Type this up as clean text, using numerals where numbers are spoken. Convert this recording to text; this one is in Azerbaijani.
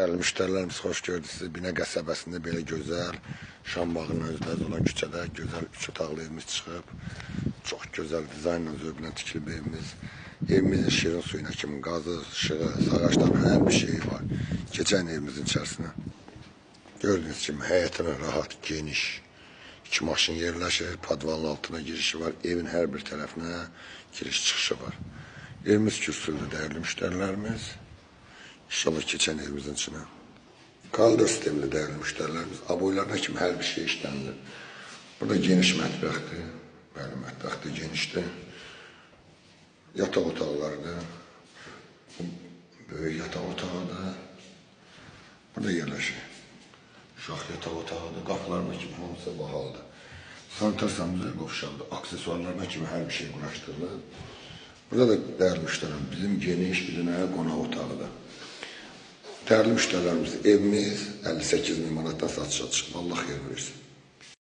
Dəyərli müştərilərimiz, xoş gördük sizi. Binə qəsəbəsində belə gözəl, Şambağın özünəz olan küçədə gözəl 3 otaqlı evimiz çıxıb. Çox gözəl dizaynla, zövqlə tikilib evimiz. Evimizin şirin suyuna kimi qazı, işığı, sağaçdan hər bir şeyi var. Keçən evimizin içərisinə. Gördüyünüz kimi həyətinə rahat, geniş 2 maşın yerləşir, podvalın altına girişi var, evin hər bir tərəfinə giriş çıxışı var. Evimiz kürsülüdür, dəyərli müştərilərimiz. İnşallah keçən evimizin içinə. Koridor sistemli dəyərli müştərilərimiz, aboylarına kimi hər bir şey işlənilir. Burada geniş mətbəxdir, bəli, mətbəx də genişdir. Yataq otaqlarıdır. Bu böyük yataq otağıdır. Burada yerləşir. Uşaq yataq otağıdır, qapılarına kimi hamısı bahalıdır. Sanitar sanuzel qovşağıdır, aksesuarlarına kimi hər bir şey quraşdırılır. Burada da dəyərli müştərilər, bizim geniş bir dənə qonaq otağıdır. Dəyərli müştərilərimiz, evimiz 58 min manatdan satışa çıxıb. Allah xeyir versin.